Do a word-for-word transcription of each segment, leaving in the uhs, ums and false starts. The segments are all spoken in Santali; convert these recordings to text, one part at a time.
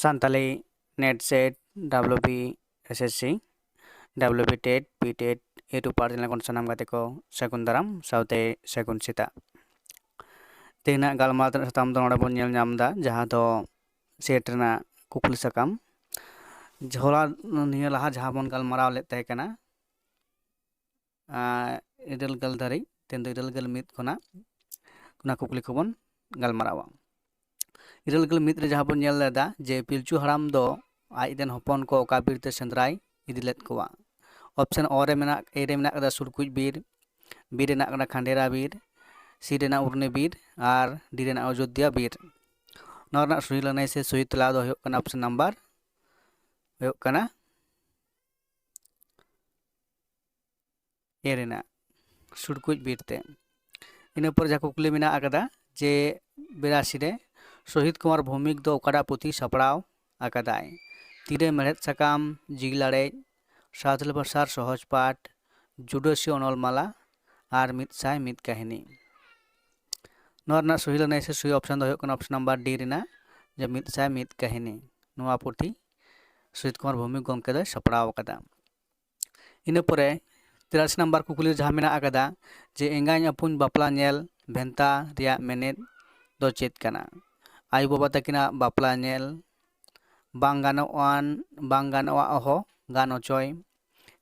Santali NET SET, WB SSC, WB TET, PTET YouTube ᱯᱟᱨ ᱪᱮᱱᱮᱞ ᱠᱷᱚᱱ ᱥᱟᱱᱟᱢ ᱜᱟᱛᱮ ᱠᱚ ᱥᱟᱹᱜᱩᱱ ᱫᱟᱨᱟᱢ ᱥᱟᱶᱛᱮ ᱥᱟᱹᱜᱩᱱ ᱥᱮᱛᱟᱜ᱾ ᱛᱮᱦᱮᱧᱟᱜ ᱜᱟᱞᱢᱟᱨᱟᱣ ᱨᱮᱱᱟᱜ ᱥᱟᱛᱟᱢ ᱫᱚ ᱱᱚᱰᱮ ᱵᱚᱱ ᱧᱮᱞ ᱧᱟᱢ ᱮᱫᱟ, ᱡᱟᱦᱟᱸ ᱫᱚ SET ᱨᱮᱱᱟᱜ ᱠᱩᱠᱞᱤ ᱥᱟᱠᱟᱢ᱾ ᱦᱚᱞᱟ, ᱱᱤᱭᱟᱹ ᱞᱟᱦᱟ ᱡᱟᱦᱟᱸ ᱵᱚᱱ ᱜᱟᱞᱢᱟᱨᱟᱣ ᱞᱮᱫ ᱛᱟᱦᱮᱸ ᱠᱟᱱᱟ, ᱟᱨ ᱤᱨᱟᱹᱞ ᱜᱮᱞ ᱫᱷᱟᱹᱨᱤᱡ, ᱛᱮᱦᱮᱧ ᱫᱚ ᱤᱨᱟᱹᱞ ᱜᱮᱞ ᱢᱤᱫ ᱠᱷᱚᱱᱟᱜ ᱚᱱᱟ ᱠᱩᱠᱞᱤ ᱠᱚᱵᱚᱱ ᱜᱟᱞᱢᱟᱨᱟᱣᱟ᱾ ᱤᱨᱟᱹᱞ ᱜᱮᱞ ᱢᱤᱫ ᱨᱮ ᱡᱟᱦᱟᱸ ᱵᱚᱱ ᱧᱮᱞ ᱞᱮᱫᱟ ᱡᱮ ᱯᱤᱞᱪᱩ ᱦᱟᱲᱟᱢ ᱫᱚ ᱟᱡ ᱨᱮᱱ ᱦᱚᱯᱚᱱ ᱠᱚ ᱚᱠᱟ ᱵᱤᱨ ᱛᱮ ᱥᱮᱸᱫᱽᱨᱟᱭ ᱤᱫᱤ ᱞᱮᱫ ᱠᱚᱣᱟ? Option ᱚ ᱨᱮ ᱢᱮᱱᱟᱜ, A ᱨᱮ ᱢᱮᱱᱟᱜ ᱠᱟᱫᱟ ᱥᱩᱲᱠᱩᱡ ᱵᱤᱨ, B ᱨᱮ ᱢᱮᱱᱟᱜ ᱠᱟᱫᱟ ᱠᱷᱟᱸᱰᱮᱨᱟ ᱵᱤᱨ, C ᱨᱮᱱᱟᱜ ᱩᱨᱱᱤ ᱵᱤᱨ, ᱟᱨ D ᱨᱮᱱᱟᱜ ᱚᱡᱳᱫᱽᱫᱷᱟ ᱵᱤᱨ᱾ ᱱᱚᱣᱟ ᱨᱮᱱᱟᱜ ᱥᱚᱦᱤ ᱞᱟᱹᱱᱟᱹᱭ ᱥᱮ ᱥᱚᱦᱤ ᱛᱮᱞᱟ ᱫᱚ ᱦᱩᱭᱩᱜ ᱠᱟᱱᱟ option number ᱦᱩᱭᱩᱜ ᱠᱟᱱᱟ A ᱨᱮᱱᱟᱜ ᱥᱩᱲᱠᱩᱡ ᱵᱤᱨ ᱛᱮ᱾ ᱤᱱᱟᱹ ᱯᱚᱨ ᱡᱟᱦᱟᱸ ᱠᱩᱠᱞᱤ ᱢᱮᱱᱟᱜ ᱟᱠᱟᱫᱟ ᱡᱮ ᱵᱤᱨᱟᱥᱤ ᱨᱮ ᱥᱚᱦᱤᱫ ᱠᱩᱢᱟᱨ ᱵᱷᱳᱣᱢᱤᱠ ᱫᱚ ᱚᱠᱟᱴᱟᱜ ᱯᱩᱛᱷᱤ ᱥᱟᱯᱲᱟᱣ ᱟᱠᱟᱫᱟᱭ? ᱛᱤᱨᱮ ᱢᱮᱲᱦᱮᱫ ᱥᱟᱠᱟᱢ, ᱡᱤᱞ ᱞᱟᱲᱮᱡ, ᱥᱟᱶᱛᱟᱞᱤ ᱵᱷᱟᱥᱟᱨ ᱥᱚᱦᱚᱡᱽ ᱯᱟᱴ, ᱡᱩᱰᱟᱹᱥᱤ ᱚᱱᱚᱞ ᱢᱟᱞᱟ, ᱟᱨ ᱢᱤᱫ ᱥᱟᱭ ᱢᱤᱫ ᱠᱟᱹᱦᱱᱤ᱾ ᱱᱚᱣᱟ ᱨᱮᱱᱟᱜ ᱥᱚᱦᱤ ᱞᱟᱹᱱᱟᱹᱭ ᱥᱮ ᱥᱚᱦᱤ option ᱫᱚ ᱦᱩᱭᱩᱜ ᱠᱟᱱᱟ option number D ᱨᱮᱱᱟᱜ ᱡᱮ ᱢᱤᱫ ᱥᱟᱭ ᱢᱤᱫ ᱠᱟᱹᱦᱱᱤ᱾ ᱱᱚᱣᱟ ᱯᱩᱛᱷᱤ ᱥᱚᱦᱤᱫ ᱠᱩᱢᱟᱨ ᱵᱷᱳᱣᱢᱤᱠ ᱜᱚᱢᱠᱮ ᱫᱚᱭ ᱥᱟᱯᱲᱟᱣ ᱟᱠᱟᱫᱟ᱾ ᱤᱱᱟᱹ ᱯᱚᱨᱮ ᱛᱤᱨᱟᱥᱤ ᱱᱟᱢᱵᱟᱨ ᱠᱩᱠᱞᱤ ᱨᱮ ᱡᱟᱦᱟᱸ ᱢᱮᱱᱟᱜ ᱟᱠᱟᱫᱟ ᱡᱮ ᱮᱸᱜᱟᱧ ᱟᱹᱯᱩᱧ ᱵᱟᱯᱞᱟ ᱧᱮᱞ ᱵᱷᱮᱱᱛᱟ ᱨᱮᱭᱟᱜ ᱢᱮᱱᱮᱫ ᱫᱚ ᱪᱮᱫ ᱠᱟᱱᱟ? ᱟᱭᱳ ᱵᱟᱵᱟ ᱛᱟᱹᱠᱤᱱᱟᱜ ᱵᱟᱯᱞᱟ ᱧᱮᱞ, ᱵᱟᱝ ᱜᱟᱱᱚᱜᱼᱟᱱ, ᱵᱟᱝ ᱜᱟᱱᱚᱜᱼᱟ ᱚᱦᱚ, ᱜᱟᱱ ᱚᱪᱚᱭ᱾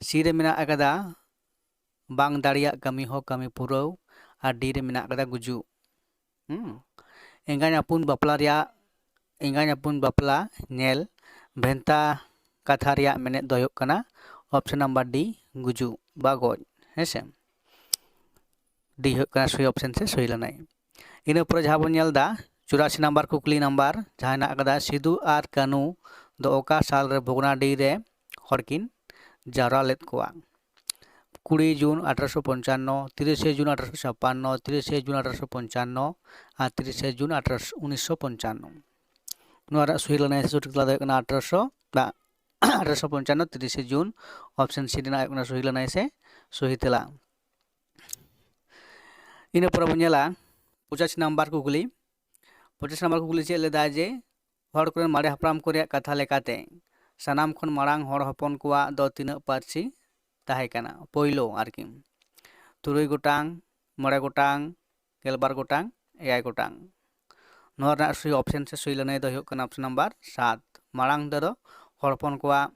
C ᱨᱮ ᱢᱮᱱᱟᱜ ᱟᱠᱟᱫᱟ ᱵᱟᱝ ᱫᱟᱲᱮᱭᱟᱜ ᱠᱟᱹᱢᱤ ᱦᱚᱸ ᱠᱟᱹᱢᱤ ᱯᱩᱨᱟᱹᱣ, ᱟᱨ D ᱨᱮ ᱢᱮᱱᱟᱜ ᱟᱠᱟᱫᱟ ᱜᱩᱡᱩᱜ᱾ ᱦᱩᱸ᱾ ᱮᱸᱜᱟᱧ ᱟᱹᱯᱩᱧ ᱵᱟᱯᱞᱟ ᱨᱮᱭᱟᱜ, ᱮᱸᱜᱟᱧ ᱟᱹᱯᱩᱧ ᱵᱟᱯᱞᱟ ᱧᱮᱞ ᱵᱷᱮᱱᱛᱟ ᱠᱟᱛᱷᱟ ᱨᱮᱭᱟᱜ ᱢᱮᱱᱮᱫ ᱫᱚ ᱦᱩᱭᱩᱜ ᱠᱟᱱᱟ option number D, ᱜᱩᱡᱩᱜ ᱵᱟ ᱜᱚᱡ᱾ ᱦᱮᱸᱥᱮ, D ᱦᱩᱭᱩᱜ ᱠᱟᱱᱟ ᱥᱚᱦᱤ option ᱥᱮ ᱥᱚᱦᱤ ᱞᱟᱹᱱᱟᱹᱭ᱾ ᱤᱱᱟᱹ ᱯᱚᱨᱮ ᱡᱟᱦᱟᱸ ᱵᱚᱱ ᱧᱮᱞ ᱮᱫᱟ ᱪᱩᱨᱟᱥᱤ ᱱᱟᱢᱵᱟᱨ ᱠᱩᱠᱞᱤ ᱱᱟᱢᱵᱟᱨ ᱡᱟᱦᱟᱸ ᱦᱮᱱᱟᱜ ᱟᱠᱟᱫᱟ, ᱥᱤᱫᱩ ᱟᱨ ᱠᱟᱹᱱᱩ ᱫᱚ ᱚᱠᱟ ᱥᱟᱞ ᱨᱮ ᱵᱷᱚᱜᱽᱱᱟᱰᱤ ᱨᱮ ᱦᱚᱲ ᱠᱤᱱ ᱡᱟᱣᱨᱟ ᱞᱮᱫ ᱠᱚᱣᱟ? ᱠᱩᱲᱤ ᱡᱩᱱ ᱟᱴᱷᱨᱚᱥᱚ ᱯᱚᱧᱪᱟᱱᱱᱚ, ᱛᱤᱨᱤᱥᱮ ᱡᱩᱱ ᱟᱴᱷᱨᱚᱥᱚ ᱪᱷᱟᱯᱟᱱᱱᱚ, ᱛᱤᱨᱤᱥᱮ ᱡᱩᱱ ᱟᱴᱷᱨᱚᱥᱚ ᱯᱚᱧᱪᱟᱱᱱᱚ ᱟᱨ ᱛᱤᱨᱤᱥᱮ ᱡᱩᱱ ᱟᱴᱷᱨᱚᱥᱚ, ᱩᱱᱤᱥᱥᱚ ᱯᱚᱧᱪᱟᱱᱱᱚ᱾ ᱱᱚᱣᱟ ᱨᱮᱭᱟᱜ ᱥᱚᱦᱤ ᱞᱟᱹᱱᱟᱹᱭ ᱥᱮ ᱥᱚᱴᱷᱤᱠ ᱛᱮᱞᱟ ᱫᱚ ᱦᱩᱭᱩᱜ ᱠᱟᱱᱟ ᱟᱴᱷᱨᱚᱥᱚ, ᱵᱟ, ᱟᱴᱷᱨᱚᱥᱚ ᱯᱚᱧᱪᱟᱱᱱᱚ, ᱛᱤᱨᱤᱥᱮ ᱡᱩᱱ᱾ Option C ᱨᱮᱱᱟᱜ ᱦᱩᱭᱩᱜ ᱠᱟᱱᱟ ᱥᱚᱦᱤ ᱞᱟᱹᱱᱟᱹᱭ ᱥᱮ ᱥᱚᱦᱤ ᱛᱮᱞᱟ᱾ ᱤᱱᱟᱹ ᱯᱚᱨᱮ ᱵᱚᱱ ᱧᱮᱞᱟ ᱯᱚᱸᱪᱟᱥᱤ ᱱᱟᱢᱵᱟᱨ ᱠᱩᱠᱞᱤ᱾ ᱯᱚᱸᱪᱟᱥᱤ ᱱᱟᱢᱵᱟᱨ ᱠᱩᱠᱞᱤ ᱪᱮᱫ ᱞᱮᱫᱟᱭ ᱡᱮ ᱦᱚᱲ ᱠᱚᱨᱮᱱ ᱢᱟᱨᱮ ᱦᱟᱯᱲᱟᱢ ᱠᱚ ᱨᱮᱭᱟᱜ ᱠᱟᱛᱷᱟ ᱞᱮᱠᱟᱛᱮ ᱥᱟᱱᱟᱢ ᱠᱷᱚᱱ ᱢᱟᱲᱟᱝ ᱦᱚᱲ ᱦᱚᱯᱚᱱ ᱠᱚᱣᱟᱜ ᱫᱚ ᱛᱤᱱᱟᱹᱜ ᱯᱟᱹᱨᱥᱤ ᱛᱟᱦᱮᱸ ᱠᱟᱱᱟ? ᱯᱳᱭᱞᱳ ᱟᱨᱠᱤ ᱛᱩᱨᱩᱭ ᱜᱚᱴᱟᱝ, ᱢᱚᱬᱮ ᱜᱚᱴᱟᱝ, ᱜᱮᱞᱵᱟᱨ ᱜᱚᱴᱟᱝ, ᱮᱭᱟᱭ ᱜᱚᱴᱟᱝ᱾ ᱱᱚᱣᱟ ᱨᱮᱱᱟᱜ ᱥᱩᱭ ᱚᱯᱥᱮᱱ ᱥᱮ ᱥᱩᱭ ᱞᱟᱹᱱᱟᱹᱭ ᱫᱚ ᱦᱩᱭᱩᱜ ᱠᱟᱱᱟ ᱚᱯᱥᱮᱱ ᱱᱟᱢᱵᱟᱨ ᱥᱟᱛ᱾ ᱢᱟᱲᱟᱝ ᱛᱮᱫᱚ ᱦᱚᱲ ᱦᱚᱯᱚᱱ ᱠᱚᱣᱟᱜ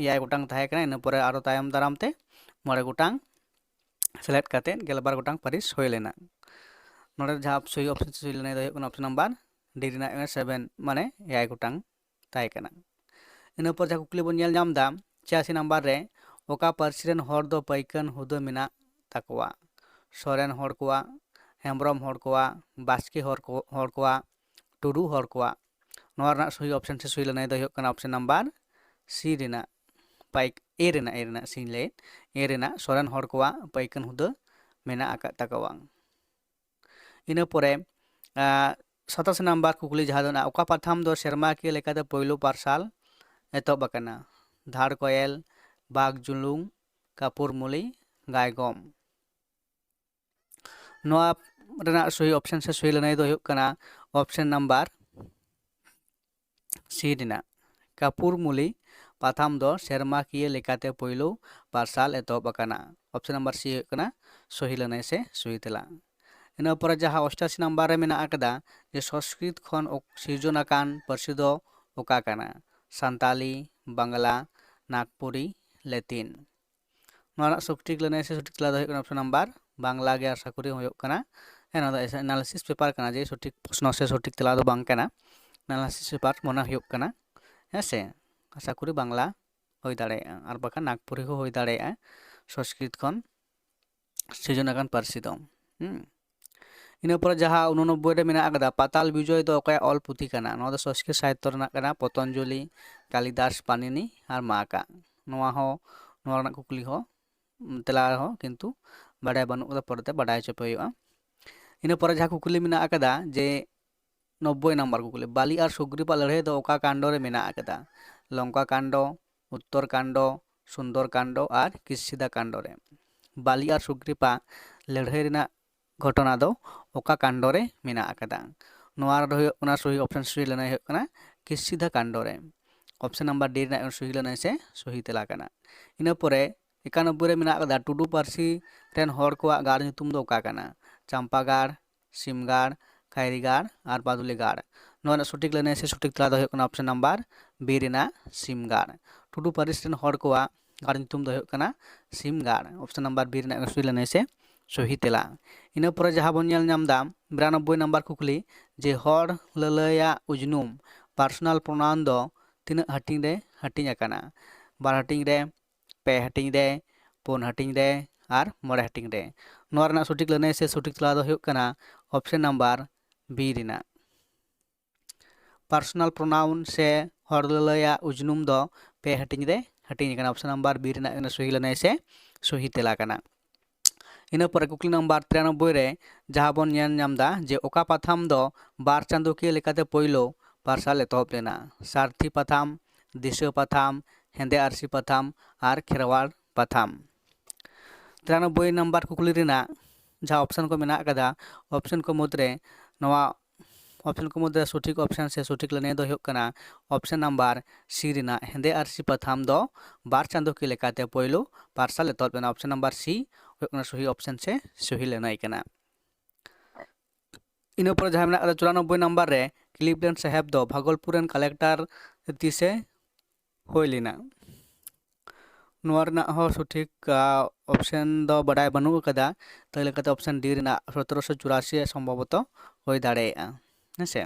ᱮᱭᱟᱭ ᱜᱚᱴᱟᱝ ᱛᱟᱦᱮᱸ ᱠᱟᱱᱟ, ᱤᱱᱟᱹ ᱯᱚᱨᱮ ᱟᱨᱚ ᱛᱟᱭᱚᱢ ᱫᱟᱨᱟᱢ ᱛᱮ ᱢᱚᱬᱮ ᱜᱚᱴᱟᱝ ᱥᱮᱞᱮᱫ ᱠᱟᱛᱮᱫ ᱜᱮᱞᱵᱟᱨ ᱜᱚᱴᱟᱝ ᱯᱟᱹᱨᱤᱥ ᱦᱩᱭ ᱞᱮᱱᱟ᱾ ᱱᱚᱰᱮ ᱡᱟᱦᱟᱸ ᱥᱩᱭ ᱚᱯᱥᱮᱱ ᱥᱮ ᱥᱩᱭ ᱞᱟᱹᱱᱟᱹᱭ ᱫᱚ ᱦᱩᱭᱩᱜ ᱠᱟᱱᱟ ᱚᱯᱥᱮᱱ ᱱᱟᱢᱵᱟᱨ ᱰᱤ ᱨᱮᱱᱟᱜ ᱥᱮᱵᱷᱮᱱ, ᱢᱟᱱᱮ ᱮᱭᱟᱭ ᱜᱚᱴᱟᱝ ᱛᱟᱦᱮᱸ ᱠᱟᱱᱟ᱾ ᱤᱱᱟᱹ ᱯᱚᱨ ᱡᱟᱦᱟᱸ ᱠᱩᱠᱞᱤ ᱵᱚᱱ ᱧᱮᱞ ᱧᱟᱢ ᱮᱫᱟ, ᱪᱷᱤᱭᱟᱥᱤ ᱱᱟᱢᱵᱟᱨ ᱨᱮ ᱚᱠᱟ ᱯᱟᱹᱨᱥᱤ ᱨᱮᱱ ᱦᱚᱲ ᱫᱚ ᱯᱟᱹᱭᱠᱟᱹᱱ ᱦᱩᱫᱟᱹ ᱢᱮᱱᱟᱜ ᱛᱟᱠᱚᱣᱟ? ᱥᱚᱨᱮᱱ ᱦᱚᱲ ᱠᱚᱣᱟᱜ, ᱦᱮᱢᱵᱨᱚᱢ ᱦᱚᱲ ᱠᱚᱣᱟᱜ, ᱵᱟᱥᱠᱮ ᱦᱚᱲ ᱠᱚ, ᱦᱚᱲ ᱠᱚᱣᱟᱜ, ᱴᱩᱰᱩ ᱦᱚᱲ ᱠᱚᱣᱟᱜ᱾ ᱱᱚᱣᱟ ᱨᱮᱱᱟᱜ ᱥᱚᱦᱤ ᱚᱯᱥᱮᱱ ᱥᱮ ᱥᱚᱦᱤ ᱞᱟᱹᱱᱟᱹᱭ ᱫᱚ ᱦᱩᱭᱩᱜ ᱠᱟᱱᱟ ᱚᱯᱥᱮᱱ ᱱᱟᱢᱵᱟᱨ ᱥᱤ ᱨᱮᱱᱟᱜ ᱯᱟᱭᱤᱠ, ᱮ ᱨᱮᱱᱟᱜ, ᱮ ᱨᱮᱱᱟᱜ ᱥᱤᱧ ᱞᱟᱹᱭᱮᱫ, ᱮ ᱨᱮᱱᱟᱜ ᱥᱚᱨᱮᱱ ᱦᱚᱲ ᱠᱚᱣᱟᱜ ᱯᱟᱹᱭᱠᱟᱹᱱ ᱦᱩᱫᱟᱹ ᱢᱮᱱᱟᱜ ᱟᱠᱟᱫ ᱛᱟᱠᱚᱣᱟ᱾ ᱤᱱᱟᱹ ᱯᱚᱨᱮ, ᱟᱸ, ᱥᱟᱛᱟᱥ ᱱᱟᱢᱵᱟᱨ ᱠᱩᱠᱞᱤ ᱡᱟᱦᱟᱸ ᱫᱚ ᱢᱮᱱᱟᱜᱼᱟ, ᱚᱠᱟ ᱯᱟᱛᱷᱟᱢ ᱫᱚ ᱥᱮᱨᱢᱟᱠᱤᱭᱟᱹ ᱞᱮᱠᱟᱛᱮ ᱯᱳᱭᱞᱳ ᱯᱟᱨᱥᱟᱞ ᱮᱛᱚᱦᱚᱵ ᱟᱠᱟᱱᱟ? ᱫᱷᱟᱲ ᱠᱚᱭᱮᱞ, ᱵᱟᱜᱽ ᱡᱩᱞᱩᱝ, ᱠᱟᱯᱩᱨ ᱢᱩᱞᱤ, ᱜᱟᱭᱜᱚᱢ᱾ ᱱᱚᱣᱟ ᱨᱮᱱᱟᱜ ᱥᱚᱦᱤ ᱚᱯᱥᱮᱱ ᱥᱮ ᱥᱚᱦᱤ ᱞᱟᱹᱱᱟᱹᱭ ᱫᱚ ᱦᱩᱭᱩᱜ ᱠᱟᱱᱟ ᱚᱯᱥᱮᱱ ᱱᱟᱢᱵᱟᱨ ᱥᱤ ᱨᱮᱱᱟᱜ ᱠᱟᱯᱩᱨ ᱢᱩᱞᱤ ᱯᱟᱛᱷᱟᱢ ᱫᱚ ᱥᱮᱨᱢᱟᱠᱤᱭᱟᱹ ᱞᱮᱠᱟᱛᱮ ᱯᱳᱭᱞᱳ ᱯᱟᱨᱥᱟᱞ ᱮᱛᱚᱦᱚᱵ ᱟᱠᱟᱱᱟ᱾ ᱚᱯᱥᱮᱱ ᱱᱟᱢᱵᱟᱨ ᱥᱤ ᱦᱩᱭᱩᱜ ᱠᱟᱱᱟ ᱥᱚᱦᱤ ᱞᱟᱹᱱᱟᱹᱭ ᱥᱮ ᱥᱚᱦᱤ ᱛᱮᱞᱟ᱾ ᱤᱱᱟᱹ ᱯᱚᱨᱮ ᱡᱟᱦᱟᱸ ᱚᱥᱴᱟᱥᱤ ᱱᱟᱢᱵᱟᱨ ᱨᱮ ᱢᱮᱱᱟᱜ ᱟᱠᱟᱫᱟ ᱡᱮ ᱥᱚᱝᱥᱠᱨᱤᱛ ᱠᱷᱚᱱ ᱚᱠ-, ᱥᱤᱨᱡᱚᱱ ᱟᱠᱟᱱ ᱯᱟᱹᱨᱥᱤ ᱫᱚ ᱚᱠᱟ ᱠᱟᱱᱟ? ᱥᱟᱱᱛᱟᱞᱤ, ᱵᱟᱝᱞᱟ, ᱱᱟᱜᱽᱯᱩᱨᱤ, ᱞᱮᱛᱤᱱ᱾ ᱱᱚᱣᱟ ᱨᱮᱱᱟᱜ ᱥᱚᱴᱷᱤᱠ ᱞᱟᱹᱱᱟᱹᱭ ᱥᱮ ᱥᱚᱴᱷᱤᱠ ᱛᱮᱞᱟ ᱫᱚ ᱦᱩᱭᱩᱜ ᱠᱟᱱᱟ ᱚᱯᱥᱮᱱ ᱱᱟᱢᱵᱟᱨ ᱵᱟᱝᱞᱟ ᱜᱮ ᱟᱥᱟ ᱠᱚᱨᱤ ᱦᱩᱭᱩᱜ ᱠᱟᱱᱟ᱾ ᱦᱮᱸ, ᱱᱚᱣᱟ ᱫᱚ ᱮᱱᱟᱞᱤᱥᱤᱥ ᱯᱮᱯᱟᱨ ᱠᱟᱱᱟ, ᱡᱮ ᱥᱚᱴᱷᱤᱠ ᱯᱨᱚᱥᱱᱚ ᱥᱮ ᱥᱚᱴᱷᱤᱠ ᱛᱮᱞᱟ ᱫᱚ ᱵᱟᱝ ᱠᱟᱱᱟ᱾ ᱮᱱᱟᱞᱤᱥᱤᱥ ᱯᱮᱯᱟᱨ ᱢᱚᱱᱮ ᱦᱩᱭᱩᱜ ᱠᱟᱱᱟ, ᱦᱮᱸ ᱥᱮ? ᱟᱥᱟ ᱠᱚᱨᱤ ᱵᱟᱝᱞᱟ ᱦᱩᱭ ᱫᱟᱲᱮᱭᱟᱜᱼᱟ, ᱟᱨ ᱵᱟᱠᱷᱟᱱ ᱱᱟᱜᱽᱯᱩᱨᱤ ᱦᱚᱸ ᱦᱩᱭ ᱫᱟᱲᱮᱭᱟᱜᱼᱟ ᱥᱚᱝᱥᱠᱨᱤᱛ ᱠᱷᱚᱱ ᱥᱤᱨᱡᱚᱱ ᱟᱠᱟᱱ ᱯᱟᱹᱨᱥᱤ ᱫᱚ᱾ ᱦᱩᱸ᱾ ᱤᱱᱟᱹ ᱯᱚᱨᱮ ᱡᱟᱦᱟᱸ ᱩᱱᱚᱱᱚᱵᱵᱳᱭ ᱨᱮ ᱢᱮᱱᱟᱜ ᱟᱠᱟᱫᱟ, ᱯᱟᱛᱟᱞ ᱵᱤᱡᱚᱭ ᱫᱚ ᱚᱠᱚᱭᱟᱜ ᱚᱞ ᱯᱩᱛᱷᱤ ᱠᱟᱱᱟ? ᱱᱚᱣᱟ ᱫᱚ ᱥᱚᱝᱥᱠᱨᱤᱛ ᱥᱟᱦᱤᱛᱛᱚ ᱨᱮᱱᱟᱜ ᱠᱟᱱᱟ, ᱯᱚᱛᱚᱧᱡᱚᱞᱤ, ᱠᱟᱞᱤᱫᱟᱥ, ᱯᱟᱱᱤᱱᱤ ᱟᱨ ᱢᱟᱠᱟ᱾ ᱱᱚᱣᱟ ᱦᱚᱸ, ᱱᱚᱣᱟ ᱨᱮᱱᱟᱜ ᱠᱩᱠᱞᱤ ᱦᱚᱸ, ᱩᱢ, ᱛᱮᱞᱟ ᱦᱚᱸ ᱠᱤᱱᱛᱩ ᱵᱟᱰᱟᱭ ᱵᱟᱹᱱᱩᱜ ᱠᱟᱫᱟ, ᱯᱚᱨᱮᱛᱮ ᱵᱟᱰᱟᱭ ᱦᱚᱪᱚ ᱯᱮ ᱦᱩᱭᱩᱜᱼᱟ᱾ ᱤᱱᱟᱹ ᱯᱚᱨᱮ ᱡᱟᱦᱟᱸ ᱠᱩᱠᱞᱤ ᱢᱮᱱᱟᱜ ᱟᱠᱟᱫᱟ ᱡᱮ ᱱᱚᱵᱵᱳᱭ ᱱᱟᱢᱵᱟᱨ ᱠᱩᱠᱞᱤ, ᱵᱟᱞᱤ ᱟᱨ ᱥᱩᱜᱽᱨᱤᱯᱟᱜ ᱞᱟᱹᱲᱦᱟᱹᱭ ᱫᱚ ᱚᱠᱟ ᱠᱟᱱᱰᱚ ᱨᱮ ᱢᱮᱱᱟᱜ ᱟᱠᱟᱫᱟ? ᱞᱚᱝᱠᱟ ᱠᱟᱱᱰᱚ, ᱩᱛᱛᱚᱨ ᱠᱟᱱᱰᱚ, ᱥᱩᱱᱫᱚᱨ ᱠᱟᱱᱰᱚ ᱟᱨ ᱠᱤᱥᱥᱤᱫᱟ ᱠᱟᱱᱰᱚ ᱨᱮ᱾ ᱵᱟᱞᱤ ᱟᱨ ᱥᱩᱜᱽᱨᱤᱯᱟᱜ ᱞᱟᱹᱲᱦᱟᱹᱭ ᱨᱮᱱᱟᱜ ᱜᱷᱚᱴᱚᱱᱟ ᱫᱚ ᱚᱠᱟ ᱠᱟᱱᱰᱚ ᱨᱮ ᱢᱮᱱᱟᱜ ᱟᱠᱟᱫᱟ? ᱱᱚᱣᱟ ᱨᱮᱫᱚ ᱦᱩᱭᱩᱜ ᱠᱟᱱᱟ ᱥᱚᱦᱤ ᱚᱯᱥᱮᱱ ᱥᱚᱦᱤ ᱞᱟᱹᱱᱟᱹᱭ ᱦᱩᱭᱩᱜ ᱠᱟᱱᱟ ᱠᱤᱥᱥᱤᱫᱷᱟ ᱠᱟᱱᱰᱚ ᱨᱮ᱾ ᱚᱯᱥᱮᱱ ᱱᱟᱢᱵᱟᱨ ᱰᱤ ᱨᱮᱱᱟᱜ ᱥᱚᱦᱤ ᱞᱟᱹᱱᱟᱹᱭ ᱥᱮ ᱥᱚᱦᱤ ᱛᱮᱞᱟ ᱠᱟᱱᱟ᱾ ᱤᱱᱟᱹ ᱯᱚᱨᱮ ᱮᱠᱟᱱᱚᱵᱵᱳᱭ ᱨᱮ ᱢᱮᱱᱟᱜ ᱟᱠᱟᱫᱟ ᱴᱩᱰᱩ ᱯᱟᱹᱨᱥᱤ ᱨᱮᱱ ᱦᱚᱲ ᱠᱚᱣᱟᱜ ᱜᱟᱲ ᱧᱩᱛᱩᱢ ᱫᱚ ᱚᱠᱟ ᱠᱟᱱᱟ? ᱪᱟᱢᱯᱟᱜᱟᱲ, ᱥᱤᱢᱜᱟᱲ, ᱠᱷᱟᱭᱨᱤᱜᱟᱲ ᱟᱨ ᱵᱟᱫᱩᱞᱤᱜᱟᱲ᱾ ᱱᱚᱣᱟ ᱨᱮᱱᱟᱜ ᱥᱚᱴᱷᱤᱠ ᱞᱟᱹᱱᱟᱹᱭ ᱥᱮ ᱥᱚᱴᱷᱤᱠ ᱛᱮᱞᱟ ᱫᱚ ᱦᱩᱭᱩᱜ ᱠᱟᱱᱟ ᱚᱯᱥᱮᱱ ᱱᱟᱢᱵᱟᱨ ᱵᱤ ᱨᱮᱱᱟᱜ ᱥᱤᱢᱜᱟᱲ᱾ ᱴᱩᱰᱩ ᱯᱟᱹᱨᱤᱥ ᱨᱮᱱ ᱦᱚᱲ ᱠᱚᱣᱟᱜ ᱜᱟᱲ ᱧᱩᱛᱩᱢ ᱫᱚ ᱦᱩᱭᱩᱜ ᱠᱟᱱᱟ ᱥᱤᱢᱜᱟᱲ᱾ ᱚᱯᱥᱮᱱ ᱱᱟᱢᱵᱟᱨ ᱵᱤ ᱨᱮᱱᱟᱜ ᱥᱚᱴᱷᱤᱠ ᱞᱟᱹᱱᱟᱹᱭ ᱥᱮ ᱥᱚᱦᱤ ᱛᱮᱞᱟ᱾ ᱤᱱᱟᱹ ᱯᱚᱨᱮ ᱡᱟᱦᱟᱸ ᱵᱚᱱ ᱧᱮᱞ ᱧᱟᱢ ᱮᱫᱟ ᱵᱤᱨᱟᱱᱚᱵᱵᱳᱭ ᱱᱟᱢᱵᱟᱨ ᱠᱩᱠᱞᱤ, ᱡᱮ ᱦᱚᱲ ᱞᱟᱹᱞᱟᱹᱭᱟᱜ ᱩᱡᱽᱱᱩᱢ, personal pronoun, ᱫᱚ ᱛᱤᱱᱟᱹᱜ ᱦᱟᱹᱴᱤᱧ ᱨᱮ ᱦᱟᱹᱴᱤᱧ ᱟᱠᱟᱱᱟ? ᱵᱟᱨ ᱦᱟᱹᱴᱤᱧ ᱨᱮ, ᱯᱮ ᱦᱟᱹᱴᱤᱧ ᱨᱮ, ᱯᱩᱱ ᱦᱟᱹᱴᱤᱧ ᱨᱮ ᱟᱨ ᱢᱚᱬᱮ ᱦᱟᱹᱴᱤᱧ ᱨᱮ᱾ ᱱᱚᱣᱟ ᱨᱮᱱᱟᱜ ᱥᱚᱴᱷᱤᱠ ᱞᱟᱹᱱᱟᱹᱭ ᱥᱮ ᱥᱚᱴᱷᱤᱠ ᱛᱮᱞᱟ ᱫᱚ ᱦᱩᱭᱩᱜ ᱠᱟᱱᱟ ᱚᱯᱥᱮᱱ ᱱᱟᱢᱵᱟᱨ ᱵᱤ ᱨᱮᱱᱟᱜ᱾ Personal pronoun ᱥᱮ ᱦᱚᱲ ᱞᱟᱹᱞᱟᱹᱭᱟᱜ ᱩᱡᱽᱱᱩᱢ ᱫᱚ ᱯᱮ ᱦᱟᱹᱴᱤᱧ ᱨᱮ ᱦᱟᱹᱴᱤᱧ ᱟᱠᱟᱱᱟ᱾ ᱚᱯᱥᱮᱱ ᱱᱟᱢᱵᱟᱨ ᱵᱤ ᱨᱮᱱᱟᱜ ᱠᱟᱱᱟ ᱥᱚᱦᱤ ᱞᱟᱹᱱᱟᱹᱭ ᱥᱮ ᱥᱚᱦᱤ ᱛᱮᱞᱟ ᱠᱟᱱᱟ᱾ ᱤᱱᱟᱹ ᱯᱚᱨᱮ ᱠᱩᱠᱞᱤ ᱱᱟᱢᱵᱟᱨ ᱛᱤᱨᱟᱱᱚᱵᱵᱳᱭ ᱨᱮ ᱡᱟᱦᱟᱸ ᱵᱚᱱ ᱧᱮᱞ ᱧᱟᱢ ᱮᱫᱟ ᱡᱮ ᱚᱠᱟ ᱯᱟᱛᱷᱟᱢ ᱫᱚ ᱵᱟᱨ ᱪᱟᱸᱫᱳᱠᱤᱭᱟᱹ ᱞᱮᱠᱟᱛᱮ ᱯᱳᱭᱞᱳ ᱯᱟᱨᱥᱟᱞ ᱮᱛᱚᱦᱚᱵ ᱞᱮᱱᱟ? ᱥᱟᱨᱛᱷᱤ ᱯᱟᱛᱷᱟᱢ, ᱫᱤᱥᱟᱹ ᱯᱟᱛᱷᱟᱢ, ᱦᱮᱸᱫᱮ ᱟᱹᱨᱥᱤ ᱯᱟᱛᱷᱟᱢ ᱟᱨ ᱠᱷᱮᱨᱣᱟᱲ ᱯᱟᱛᱷᱟᱢ᱾ ᱛᱤᱨᱟᱱᱚᱵᱵᱳᱭ ᱱᱟᱢᱵᱟᱨ ᱠᱩᱠᱞᱤ ᱨᱮᱱᱟᱜ ᱡᱟᱦᱟᱸ ᱚᱯᱥᱮᱱ ᱠᱚ ᱢᱮᱱᱟᱜ ᱟᱠᱟᱫᱟ, ᱚᱯᱥᱮᱱ ᱠᱚ ᱢᱩᱫᱽᱨᱮ ᱱᱚᱣᱟ ᱚᱯᱥᱮᱱ ᱠᱚ ᱢᱩᱫᱽᱨᱮ ᱥᱚᱴᱷᱤᱠ ᱚᱯᱥᱮᱱ ᱥᱮ ᱥᱚᱴᱷᱤᱠ ᱞᱟᱹᱱᱟᱹᱭ ᱫᱚ ᱦᱩᱭᱩᱜ ᱠᱟᱱᱟ ᱚᱯᱥᱮᱱ ᱱᱟᱢᱵᱟᱨ ᱥᱤ ᱨᱮᱱᱟᱜ ᱦᱮᱸᱫᱮ ᱟᱹᱨᱥᱤ ᱯᱟᱛᱷᱟᱢ ᱫᱚ ᱵᱟᱨ ᱪᱟᱸᱫᱳᱠᱤᱭᱟᱹ ᱞᱮᱠᱟᱛᱮ ᱯᱳᱭᱞᱳ ᱯᱟᱨᱥᱟᱞ ᱮᱛᱚᱦᱚᱵ ᱞᱮᱱᱟ᱾ ᱚᱯᱥᱮᱱ ᱱᱟᱢᱵᱟᱨ ᱥᱤ ᱦᱩᱭᱩᱜ ᱠᱟᱱᱟ ᱥᱚᱦᱤ ᱚᱯᱥᱮᱱ ᱥᱮ ᱥᱚᱦᱤ ᱞᱟᱹᱱᱟᱹᱭ ᱠᱟᱱᱟ᱾ ᱤᱱᱟᱹ ᱯᱚᱨᱮ ᱡᱟᱦᱟᱸ ᱢᱮᱱᱟᱜ ᱟᱠᱟᱫᱟ ᱪᱩᱨᱟᱱᱚᱵᱵᱳᱭ ᱱᱟᱢᱵᱟᱨ ᱨᱮ, ᱠᱞᱤᱵᱞᱮᱱᱰ ᱥᱟᱦᱮᱵᱽ ᱫᱚ ᱵᱷᱟᱜᱚᱞᱯᱩᱨ ᱨᱮᱱ ᱠᱟᱞᱮᱠᱴᱚᱨ ᱛᱤᱥᱮ ᱦᱩᱭ ᱞᱮᱱᱟ? ᱱᱚᱣᱟ ᱨᱮᱱᱟᱜ ᱦᱚᱸ ᱥᱚᱴᱷᱤᱠ, ᱟ, ᱚᱯᱥᱮᱱ ᱫᱚ ᱵᱟᱰᱟᱭ ᱵᱟᱹᱱᱩᱜ ᱟᱠᱟᱫᱟ᱾ ᱛᱟᱦᱚᱞᱮ ᱠᱟᱛᱮ ᱚᱯᱥᱮᱱ ᱰᱤ ᱨᱮᱱᱟᱜ ᱥᱚᱛᱨᱚᱥᱚ ᱪᱩᱨᱟᱥᱤ ᱥᱚᱢᱵᱷᱚᱵᱚᱛᱚ ᱦᱩᱭ ᱫᱟᱲᱮᱭᱟᱜᱼᱟ᱾ ᱦᱮᱸ ᱥᱮ?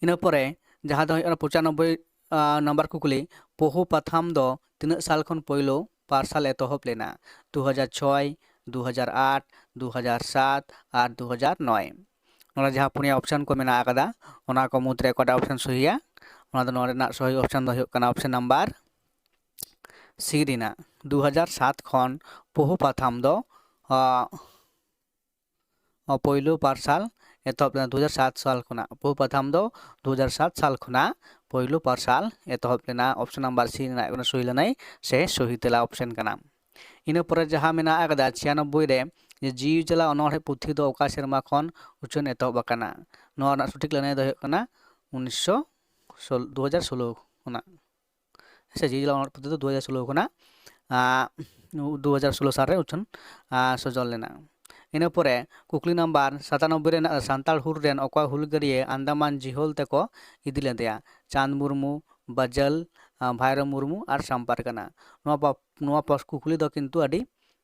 ᱤᱱᱟᱹ ᱯᱚᱨᱮ ᱡᱟᱦᱟᱸ ᱫᱚ ᱦᱩᱭᱩᱜ ᱠᱟᱱᱟ ᱯᱚᱸᱪᱟᱱᱚᱵᱵᱳᱭ, ᱟ, ᱱᱟᱢᱵᱟᱨ ᱠᱩᱠᱞᱤ, ᱯᱚᱦᱩ ᱯᱟᱛᱷᱟᱢ ᱫᱚ ᱛᱤᱱᱟᱹᱜ ᱥᱟᱞ ᱠᱷᱚᱱ ᱯᱳᱭᱞᱳ ᱯᱟᱨᱥᱟᱞ ᱮᱛᱚᱦᱚᱵ ᱞᱮᱱᱟ? ᱫᱩ ᱦᱟᱡᱟᱨ ᱪᱷᱚᱭ, ᱫᱩ ᱦᱟᱡᱟᱨ ᱟᱴ, ᱫᱩ ᱦᱟᱡᱟᱨ ᱥᱟᱛ ᱟᱨ ᱫᱩ ᱦᱟᱡᱟᱨ ᱱᱚᱭ᱾ ᱱᱚᱰᱮ ᱡᱟᱦᱟᱸ ᱯᱩᱱᱭᱟ ᱚᱯᱥᱮᱱ ᱠᱚ ᱢᱮᱱᱟᱜ ᱟᱠᱟᱫᱟ, ᱚᱱᱟ ᱠᱚ ᱢᱩᱫᱽᱨᱮ ᱚᱠᱟᱴᱟᱜ ᱚᱯᱥᱮᱱ ᱥᱚᱦᱤᱭᱟ? ᱚᱱᱟ ᱫᱚ ᱱᱚᱰᱮ ᱨᱮᱱᱟᱜ ᱥᱚᱦᱤ ᱚᱯᱥᱮᱱ ᱫᱚ ᱦᱩᱭᱩᱜ ᱠᱟᱱᱟ ᱚᱯᱥᱮᱱ ᱱᱟᱢᱵᱟᱨ ᱥᱤ ᱨᱮᱱᱟᱜ᱾ ᱫᱩ ᱦᱟᱡᱟᱨ ᱥᱟᱛ ᱠᱷᱚᱱ ᱯᱚᱦᱩ ᱯᱟᱛᱷᱟᱢ ᱫᱚ, ᱟ, ᱯᱳᱭᱞᱳ ᱯᱟᱨᱥᱟᱞ ᱮᱛᱚᱦᱚᱵ ᱞᱮᱱᱟ ᱫᱩ ᱦᱟᱡᱟᱨ ᱥᱟᱛ ᱥᱟᱞ ᱠᱷᱚᱱᱟᱜ᱾ ᱯᱚᱦᱩ ᱯᱟᱛᱷᱟᱢ ᱫᱚ ᱫᱩ ᱦᱟᱡᱟᱨ ᱥᱟᱛ ᱥᱟᱞ ᱠᱷᱚᱱᱟᱜ ᱯᱳᱭᱞᱳ ᱯᱟᱨᱥᱟᱞ ᱮᱛᱚᱦᱚᱵ ᱞᱮᱱᱟ᱾ ᱚᱯᱥᱮᱱ ᱱᱟᱢᱵᱟᱨ ᱥᱤ ᱨᱮᱱᱟᱜ ᱠᱟᱱᱟ ᱥᱚᱦᱤ ᱞᱟᱹᱱᱟᱹᱭ ᱥᱮ ᱥᱚᱦᱤ ᱛᱮᱞᱟ ᱚᱯᱥᱮᱱ ᱠᱟᱱᱟ᱾ ᱤᱱᱟᱹ ᱯᱚᱨᱮ ᱡᱟᱦᱟᱸ ᱢᱮᱱᱟᱜ ᱟᱠᱟᱫᱟ ᱪᱷᱤᱭᱟᱱᱚᱵᱵᱳᱭ ᱨᱮ, ᱡᱮ ᱡᱤᱣᱤ ᱡᱟᱞᱟ ᱚᱱᱚᱬᱦᱮ ᱯᱩᱛᱷᱤ ᱫᱚ ᱚᱠᱟ ᱥᱮᱨᱢᱟ ᱠᱷᱚᱱ ᱩᱪᱷᱟᱹᱱ ᱮᱛᱚᱦᱚᱵ ᱟᱠᱟᱱᱟ? ᱱᱚᱣᱟ ᱨᱮᱱᱟᱜ ᱥᱚᱴᱷᱤᱠ ᱞᱟᱹᱱᱟᱹᱭ ᱫᱚ ᱦᱩᱭᱩᱜ ᱠᱟᱱᱟ ᱩᱱᱤᱥᱥᱚ ᱥᱳᱞ-, ᱫᱩ ᱦᱟᱡᱟᱨ ᱥᱳᱞᱳ ᱠᱷᱚᱱᱟᱜ᱾ ᱦᱮᱸ ᱥᱮ, ᱡᱤᱣᱤ ᱡᱟᱞᱟ ᱚᱱᱚᱬᱦᱮ ᱯᱩᱛᱷᱤ ᱫᱚ ᱫᱩ ᱦᱟᱡᱟᱨ ᱥᱳᱞᱳ ᱠᱷᱚᱱᱟᱜ, ᱟᱸ, ᱫᱩ ᱦᱟᱡᱟᱨ ᱥᱳᱞᱳ ᱥᱟᱞ ᱨᱮ ᱩᱪᱷᱟᱹᱱ, ᱟᱸ, ᱥᱚᱡᱚᱞ ᱞᱮᱱᱟ᱾ ᱤᱱᱟᱹ ᱯᱚᱨᱮ ᱠᱩᱠᱞᱤ ᱱᱟᱢᱵᱟᱨ ᱥᱟᱛᱟᱱᱚᱵᱵᱳᱭ ᱨᱮᱱᱟᱜ, ᱥᱟᱱᱛᱟᱲ ᱦᱩᱞ ᱨᱮᱱ ᱚᱠᱚᱭ ᱦᱩᱞᱜᱟᱹᱨᱤᱭᱟᱹ ᱟᱱᱫᱟᱢᱟᱱ ᱡᱤᱦᱳᱞ ᱛᱮᱠᱚ ᱤᱫᱤ ᱞᱮᱫᱮᱭᱟ? ᱪᱟᱸᱫᱽ ᱢᱩᱨᱢᱩ, ᱵᱟᱡᱟᱞ, ᱟᱸ, ᱵᱷᱟᱭᱨᱳ ᱢᱩᱨᱢᱩ ᱟᱨ ᱥᱟᱢᱯᱟᱨ ᱠᱟᱱᱟ᱾ ᱱᱚᱣᱟ ᱯᱚ-, ᱱᱚᱣᱟ ᱯᱚᱥ-, ᱠᱩᱠᱞᱤ ᱫᱚ ᱠᱤᱱᱛᱩ ᱟᱹᱰᱤ,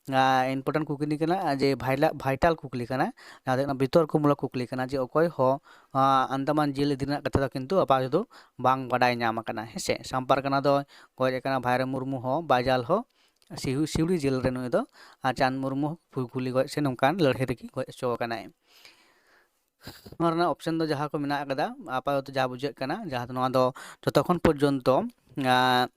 ᱟᱸ, important ᱠᱩᱠᱞᱤ ᱠᱟᱱᱟ, ᱡᱮ ᱵᱷᱟᱭᱞᱟ-, vital ᱠᱩᱠᱞᱤ ᱠᱟᱱᱟ, ᱡᱟᱦᱟᱸ ᱫᱚ ᱦᱩᱭᱩᱜ ᱠᱟᱱᱟ ᱵᱤᱛᱚᱨᱠᱚ ᱢᱩᱞᱚᱠ ᱠᱩᱠᱞᱤ ᱠᱟᱱᱟ, ᱡᱮ ᱚᱠᱚᱭ ᱦᱚᱸ, ᱟᱸ, ᱟᱱᱫᱟᱢᱟᱱ ᱡᱤᱞ ᱤᱫᱤ ᱨᱮᱱᱟᱜ ᱠᱟᱛᱷᱟ ᱫᱚ ᱠᱤᱱᱛᱩ ᱟᱯᱟᱛᱚᱛᱚ ᱵᱟᱝ ᱵᱟᱰᱟᱭ ᱧᱟᱢ ᱟᱠᱟᱱᱟ, ᱦᱮᱸ ᱥᱮ᱾ ᱥᱟᱢᱯᱟᱨ ᱠᱟᱱᱟ ᱫᱚᱭ ᱜᱚᱡ ᱟᱠᱟᱱᱟ, ᱵᱷᱟᱭᱨᱳ ᱢᱩᱨᱢᱩ ᱦᱚᱸ, ᱵᱟᱡᱟᱞ ᱦᱚᱸ, ᱥᱤᱦᱩ-, ᱥᱤᱣᱲᱤ ᱡᱮᱞ ᱨᱮ ᱱᱩᱭ ᱫᱚ, ᱟᱨ ᱪᱟᱸᱫᱽ ᱢᱩᱨᱢᱩ ᱯᱷᱩᱞᱠᱩᱞᱤ ᱜᱚᱡ ᱥᱮ ᱱᱚᱝᱠᱟᱱ ᱞᱟᱹᱲᱦᱟᱹᱭ ᱨᱮᱜᱮ ᱜᱚᱡ ᱦᱚᱪᱚ ᱟᱠᱟᱱᱟᱭ᱾ ᱱᱚᱣᱟ ᱨᱮᱱᱟᱜ option ᱫᱚ ᱡᱟᱦᱟᱸ ᱠᱚ ᱢᱮᱱᱟᱜ ᱟᱠᱟᱫᱟ, ᱟᱯᱟᱛᱚᱛᱚ ᱡᱟᱦᱟᱸ ᱵᱩᱡᱷᱟᱹᱜ ᱠᱟᱱᱟ, ᱡᱟᱦᱟᱸ ᱫᱚ ᱱᱚᱣᱟ ᱫᱚ ᱡᱚᱛᱚᱠᱷᱚᱱ ᱯᱚᱨᱡᱚᱱᱛᱚ, ᱟᱸ,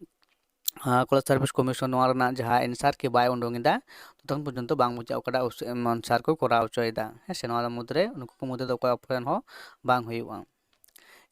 ᱟᱸ, College Service Commission ᱱᱚᱣᱟ ᱨᱮᱱᱟᱜ ᱡᱟᱦᱟᱸ answer key ᱵᱟᱭ ᱩᱰᱩᱝ ᱮᱫᱟ, ᱛᱚᱛᱚᱠᱷᱚᱱ ᱯᱚᱨᱡᱚᱱᱛᱚ ᱵᱟᱝ ᱵᱩᱡᱷᱟᱹᱜᱼᱟ ᱚᱠᱟᱴᱟᱜ ᱩᱥ-, ᱮᱢ, answer ᱠᱚ ᱠᱚᱨᱟᱣ ᱦᱚᱪᱚᱭᱮᱫᱟ᱾ ᱦᱮᱸ ᱥᱮ, ᱱᱚᱣᱟ ᱫᱚ ᱢᱩᱫᱽᱨᱮ, ᱱᱩᱠᱩ ᱠᱚ ᱢᱩᱫᱽᱨᱮ ᱫᱚ ᱚᱠᱚᱭ option ᱦᱚᱸ ᱵᱟᱝ ᱦᱩᱭᱩᱜᱼᱟ᱾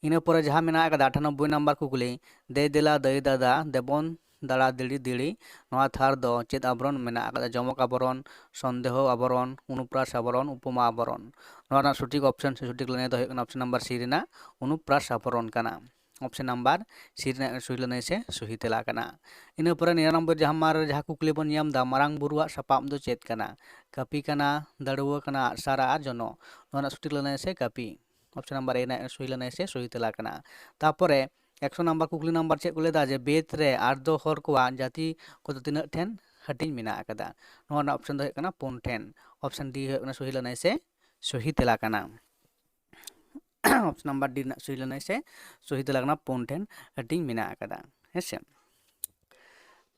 ᱤᱱᱟᱹ ᱯᱚᱨᱮ ᱡᱟᱦᱟᱸ ᱢᱮᱱᱟᱜ ᱟᱠᱟᱫᱟ ᱟᱴᱷᱟᱱᱚᱵᱵᱳᱭ ᱱᱟᱢᱵᱟᱨ ᱠᱩᱠᱞᱤ, ᱫᱮ ᱫᱮᱞᱟ ᱫᱟᱹᱭ ᱫᱟᱫᱟ ᱫᱮᱵᱚᱱ ᱫᱟᱲᱟ ᱫᱤᱲᱤ ᱫᱤᱲᱤ, ᱱᱚᱣᱟ ᱛᱷᱟᱨ ᱫᱚ ᱪᱮᱫ ᱟᱵᱚᱨᱚᱱ ᱢᱮᱱᱟᱜ ᱟᱠᱟᱫᱟ? ᱡᱚᱢᱚᱠ ᱟᱵᱚᱨᱚᱱ, ᱥᱚᱱᱫᱮᱦᱚ ᱟᱵᱚᱨᱚᱱ, ᱚᱱᱩᱯᱨᱟᱥ ᱟᱵᱚᱨᱚᱱ, ᱩᱯᱚᱢᱟ ᱟᱵᱚᱨᱚᱱ᱾ ᱱᱚᱣᱟ ᱨᱮᱱᱟᱜ ᱥᱚᱴᱷᱤᱠ option ᱥᱮ ᱥᱚᱴᱷᱤᱠ ᱞᱟᱹᱱᱟᱹᱭ ᱫᱚ ᱦᱩᱭᱩᱜ ᱠᱟᱱᱟ option number C ᱨᱮᱱᱟᱜ ᱚᱱᱩᱯᱨᱟᱥ ᱟᱵᱚᱨᱚᱱ ᱠᱟᱱᱟ᱾ Option number C ᱨᱮᱱᱟᱜ ᱥᱚᱦᱤ ᱞᱟᱹᱱᱟᱹᱭ ᱥᱮ ᱥᱚᱦᱤ ᱛᱮᱞᱟ ᱠᱟᱱᱟ᱾ ᱤᱱᱟᱹ ᱯᱚᱨᱮ ᱱᱤᱨᱟᱱᱚᱵᱵᱳᱭ ᱡᱟᱦᱟᱸ ᱢᱟᱨ-, ᱡᱟᱦᱟᱸ ᱠᱩᱠᱞᱤ ᱵᱚᱱ ᱧᱟᱢ ᱮᱫᱟ, ᱢᱟᱨᱟᱝ ᱵᱩᱨᱩᱣᱟᱜ ᱥᱟᱯᱟᱵ ᱫᱚ ᱪᱮᱫ ᱠᱟᱱᱟ? ᱠᱟᱹᱯᱤ ᱠᱟᱱᱟ, ᱫᱟᱹᱲᱩᱣᱟᱹ ᱠᱟᱱᱟ, ᱟᱜᱼᱥᱟᱨ ᱟᱨ ᱡᱚᱱᱚᱜ᱾ ᱱᱚᱣᱟ ᱨᱮᱱᱟᱜ ᱥᱚᱴᱷᱤᱠ ᱞᱟᱹᱱᱟᱹᱭ ᱥᱮ ᱠᱟᱹᱯᱤ᱾ Option number A ᱨᱮᱱᱟᱜ ᱥᱚᱦᱤ ᱞᱟᱹᱱᱟᱹᱭ ᱥᱮ ᱥᱚᱦᱤ ᱛᱮᱞᱟ ᱠᱟᱱᱟ᱾ ᱛᱟᱯᱚᱨᱮ ᱮᱠᱥᱚ ᱱᱟᱢᱵᱟᱨ ᱠᱩᱠᱞᱤ ᱱᱟᱢᱵᱟᱨ ᱪᱮᱫ ᱠᱚ ᱞᱟᱹᱭ ᱮᱫᱟ? ᱡᱮ ᱵᱮᱫ ᱨᱮ ᱟᱨ ᱫᱚ ᱦᱚᱲ ᱠᱚᱣᱟᱜ ᱡᱟᱹᱛᱤ ᱠᱚᱫᱚ ᱛᱤᱱᱟᱹᱜ ᱴᱷᱮᱱ ᱦᱟᱹᱴᱤᱧ ᱢᱮᱱᱟᱜ ᱟᱠᱟᱫᱟ? ᱱᱚᱣᱟ ᱨᱮᱱᱟᱜ option ᱫᱚ ᱦᱩᱭᱩᱜ ᱠᱟᱱᱟ ᱯᱩᱱ ᱴᱷᱮᱱ᱾ Option D ᱦᱩᱭᱩᱜ ᱠᱟᱱᱟ ᱥᱚᱦᱤ ᱞᱟᱹᱱᱟᱹᱭ ᱥᱮ ᱥᱚᱦᱤ ᱛᱮᱞᱟ ᱠᱟᱱᱟ᱾ Option number D ᱨᱮᱱᱟᱜ ᱥᱚᱦᱤ ᱞᱟᱹᱱᱟᱹᱭ ᱥᱮ ᱥᱚᱦᱤ ᱛᱮᱞᱟ ᱠᱟᱱᱟ, ᱯᱩᱱ ᱴᱷᱮᱱ ᱦᱟᱹᱴᱤᱧ ᱢᱮᱱᱟᱜ ᱟᱠᱟᱫᱟ, ᱦᱮᱸ ᱥᱮ᱾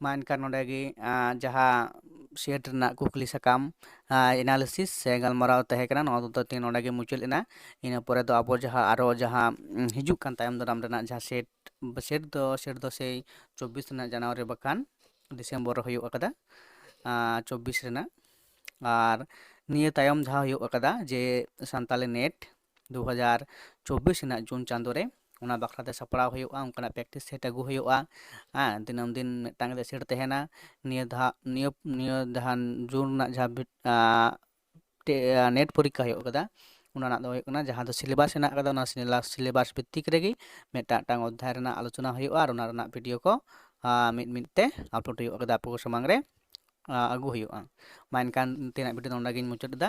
ᱢᱟ ᱮᱱᱠᱷᱟᱱ ᱱᱚᱰᱮ ᱜᱮ, ᱟᱸ, ᱡᱟᱦᱟᱸ set ᱨᱮᱱᱟᱜ ᱠᱩᱠᱞᱤ ᱥᱟᱠᱟᱢ, ᱟᱸ, analysis ᱥᱮ ᱜᱟᱞᱢᱟᱨᱟᱣ ᱛᱟᱦᱮᱸ ᱠᱟᱱᱟ, ᱱᱚᱣᱟ ᱫᱚ ᱛᱮᱦᱮᱧ ᱱᱚᱰᱮ ᱜᱮ ᱢᱩᱪᱟᱹᱫ ᱮᱱᱟ᱾ ᱤᱱᱟᱹ ᱯᱚᱨᱮ ᱫᱚ ᱟᱵᱚ ᱡᱟᱦᱟᱸ ᱟᱨᱚ ᱡᱟᱦᱟᱸ, ᱩᱸ, ᱦᱤᱡᱩᱜ ᱠᱟᱱ ᱛᱟᱭᱚᱢ ᱫᱟᱨᱟᱢ ᱨᱮᱱᱟᱜ ᱡᱟᱦᱟᱸ set, set ᱫᱚ, set ᱫᱚ ᱥᱮᱭ ᱪᱚᱵᱵᱤᱥ ᱨᱮᱱᱟᱜ ᱡᱟᱱᱩᱣᱟᱨᱤ ᱵᱟᱠᱷᱟᱱ ᱰᱤᱥᱮᱢᱵᱚᱨ ᱨᱮ ᱦᱩᱭᱩᱜ ᱟᱠᱟᱫᱟ, ᱟᱸ, ᱪᱚᱵᱵᱤᱥ ᱨᱮᱱᱟᱜ᱾ ᱟᱨ ᱱᱤᱭᱟᱹ ᱛᱟᱭᱚᱢ ᱡᱟᱦᱟᱸ ᱦᱩᱭᱩᱜ ᱟᱠᱟᱫᱟ ᱡᱮ ᱥᱟᱱᱛᱟᱞᱤ NET ᱫᱩ ᱦᱟᱡᱟᱨ ᱪᱚᱵᱵᱤᱥ ᱨᱮᱱᱟᱜ ᱡᱩᱱ ᱪᱟᱸᱫᱳ ᱨᱮ, ᱚᱱᱟ ᱵᱟᱠᱷᱨᱟ ᱛᱮ ᱥᱟᱯᱲᱟᱣ ᱦᱩᱭᱩᱜᱼᱟ, ᱚᱱᱠᱟᱱᱟᱜ practice set ᱟᱹᱜᱩ ᱦᱩᱭᱩᱜᱼᱟ᱾ ᱦᱮᱸ, ᱫᱤᱱᱟᱹᱢ ᱫᱤᱱ ᱢᱤᱫᱴᱟᱝ ᱠᱟᱛᱮ set ᱛᱟᱦᱮᱱᱟ᱾ ᱱᱤᱭᱟᱹ ᱫᱷᱟ ᱱᱤᱭᱟᱹ ᱱᱤᱭᱟᱹ ᱡᱟᱦᱟᱸ ᱡᱩᱱ ᱨᱮᱱᱟᱜ ᱡᱟᱦᱟᱸ ᱱᱮᱴ ᱯᱚᱨᱤᱠᱠᱷᱟ ᱦᱩᱭᱩᱜ ᱠᱟᱫᱟ, ᱚᱱᱟ ᱨᱮᱱᱟᱜ ᱫᱚ ᱦᱩᱭᱩᱜ ᱠᱟᱱᱟ ᱡᱟᱦᱟᱸ ᱫᱚ syllabus ᱦᱮᱱᱟᱜ ᱠᱟᱫᱟ, ᱚᱱᱟ syllabus ᱵᱷᱤᱛᱛᱤᱠ ᱨᱮᱜᱮ ᱢᱤᱫᱴᱟᱝ ᱢᱤᱫᱴᱟᱝ ᱚᱫᱽᱫᱷᱟᱭ ᱨᱮᱱᱟᱜ ᱟᱞᱳᱪᱚᱱᱟ ᱦᱩᱭᱩᱜᱼᱟ ᱟᱨ ᱚᱱᱟ ᱨᱮᱱᱟᱜ ᱯᱤᱰᱤᱭᱳ ᱠᱚ ᱢᱤᱫ ᱢᱤᱫ ᱛᱮ ᱟᱯᱞᱳᱰ ᱦᱩᱭᱩᱜ ᱠᱟᱫᱟ, ᱟᱯᱮ ᱠᱚ ᱥᱟᱢᱟᱝ ᱨᱮ ᱟᱹᱜᱩ ᱦᱩᱭᱩᱜᱼᱟ᱾ ᱢᱟ ᱮᱱᱠᱷᱟᱱ ᱛᱮᱦᱮᱧᱟᱜ ᱵᱷᱤᱰᱤᱭᱳ ᱫᱚ ᱱᱚᱰᱮ ᱜᱤᱧ ᱢᱩᱪᱟᱹᱫ ᱮᱫᱟ᱾